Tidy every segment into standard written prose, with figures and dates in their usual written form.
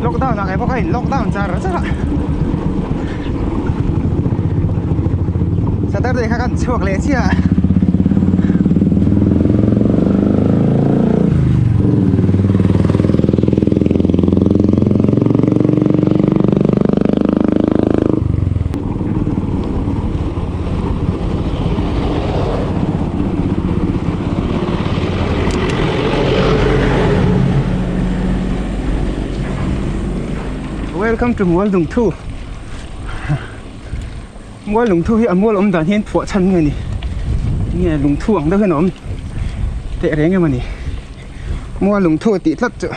Lockdown ah kei pawh ka in lockdown char char a. Saturday kha kan chhuak leh chiah a. Welcome to Muallungthu Muallungthu hi a mual awm dan hian phuah chhan nge ni nge lungthu ang deuh hian a awm teh reng em a ni Muallungthu tih tlat chu.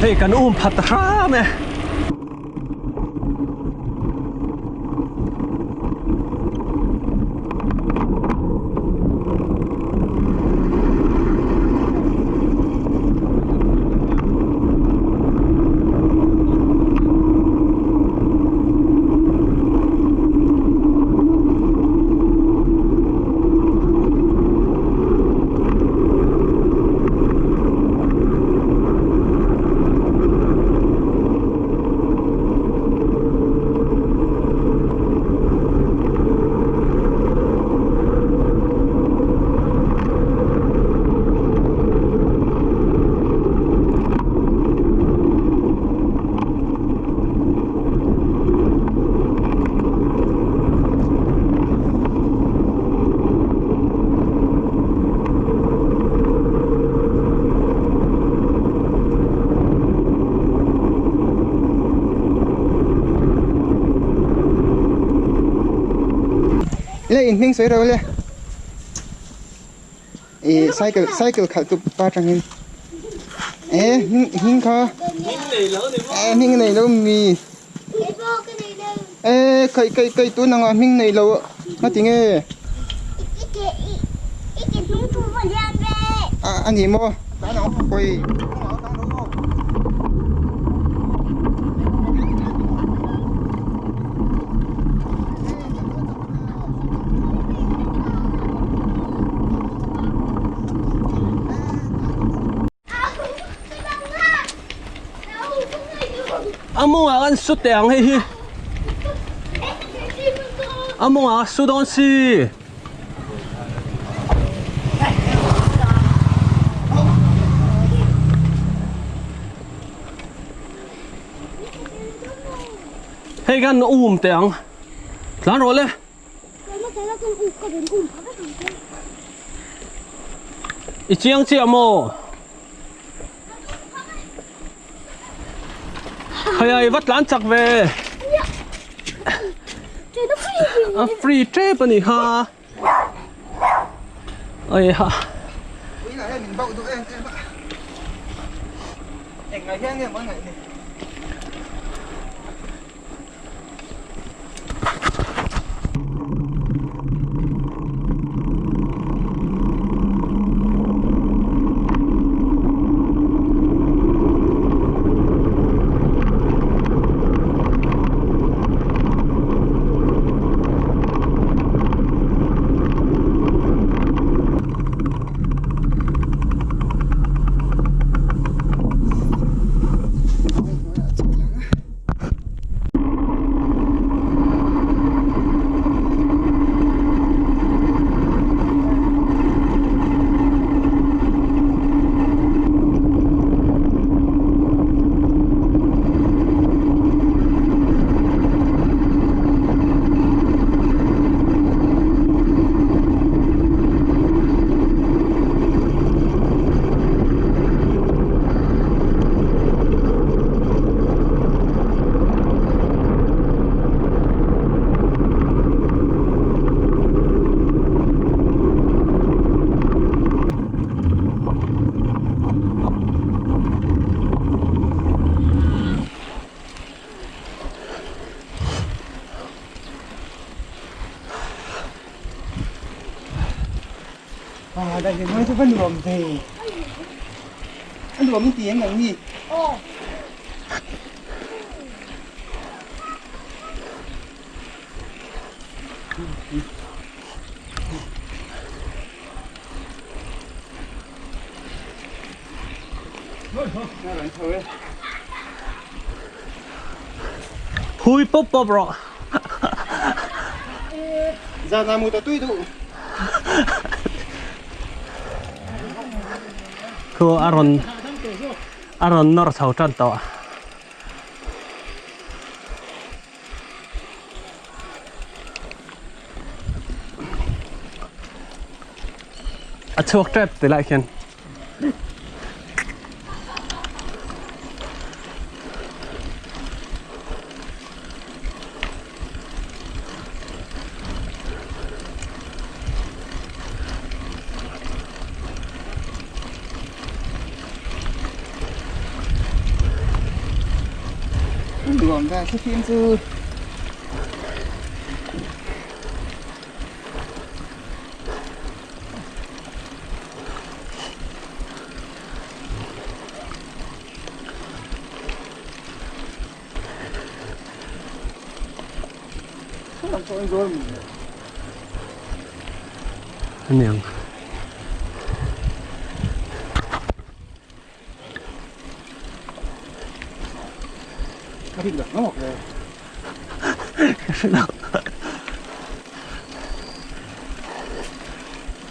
Hei kan um phat ta hram e. Le in hming sawi ro le i cycle cycle khalh tu pa tangin e hming hming kha e hming nei lo mi e kai kai kai tun anga hming nei lo ngati nge a ani maw koi A mawngah kan su teh ang hei hi a mawngah su dawn si. Hei kan um teh ang. Tlan rawh le. I chiang chiah maw? Hei a i va tlan chak ve. A free tep a ni kha. Ai ha. À, đây thì mới cho vẫn luồng về. Anh luồng tiếng là gì? Hui pawp pawp rawh. Zan ah mu ta tui duh. Khu a rawn a rawn nawr chho tan tawh. A chhuak tep ti lai khian. Nuam ta thlifim chu. Aniang.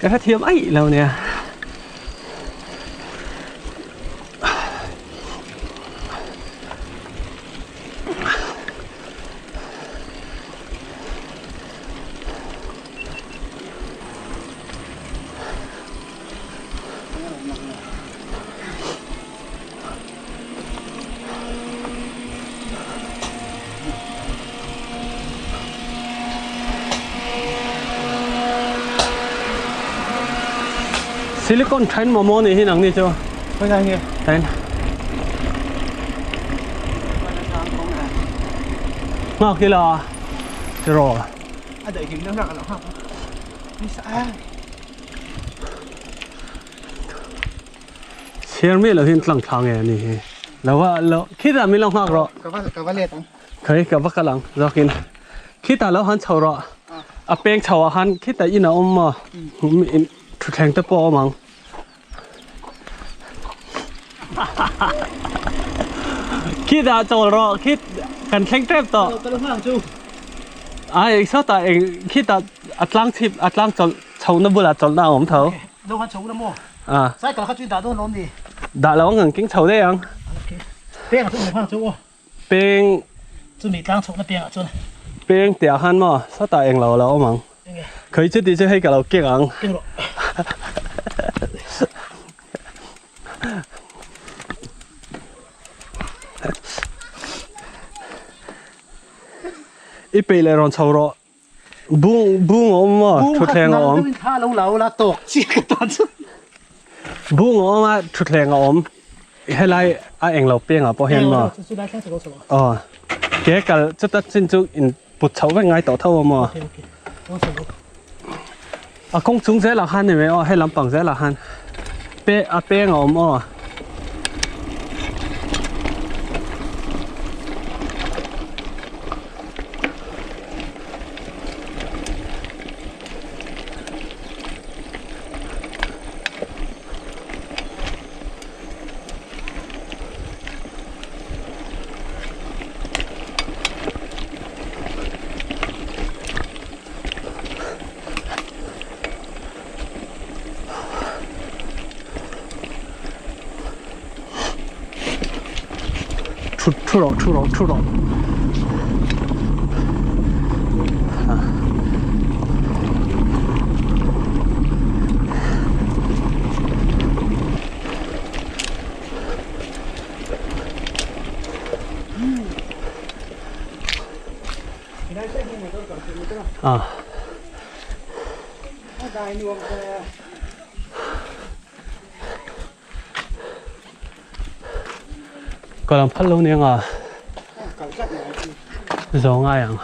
Ka hrethiam aih lo nia. Silicon train momo ni hi nang ni chu. Khoi lai nge? Train. Ngak ila. Tiro. A dai him na ka lo ha. Ni sa a. Chhiar miah lo hian tlang thla nge a ni hi. Lo va lo khitah min lo nghak rawh. Ka va ka va let ang. Khawi ka va kal ang zawkin. Khitah lo han chho rawh. A peng chho ah khan khitah in a awm maw? In thutthleng te pawh a awm ang. Khitah chawl rawh khit kan thleng tep tawh. Ka lo nghak ang chu. Ai sawtah eng khitah a tlang chhip a tlang chawlh chhohna bulah chawlhna a awm tho. Lo han chho la maw? A. Cycle kha chu i dah dawn lawm ni? Dah lo ang ang keng chho daih ang. Okay. Peng ah chuan awm nghak chu aw. Peng. Chumi tlang chhohna peng ah chuan. Peng tih ah khan maw sawtah eng lo a lo awm ang. Enge. Khawi chu tih chu hei ka lo keng ang. Keng rawh. I peih leh rawn chho rawh. Bung bung a awm maw? Thutthleng a awm. Bung khat nal deuhin thla lo la ula tawk chiah ka tan chu. Bung a awm a, thutthleng a awm. Helai a englo piangah pawh hian maw? Chu lai thleng chu lo chho ang. Aw. Ke kal chuta chin chu in put chhoh vek ngai tawh tho a maw? Okay okay. Lo chho lo. A kawng chung zelah khan ni mai aw, he lampang zelah khan pe a peng a awm aw. Thu thu rawh thu rawh thu rawh. À. Ka lam phal lo nia nga. Zo ngai ang.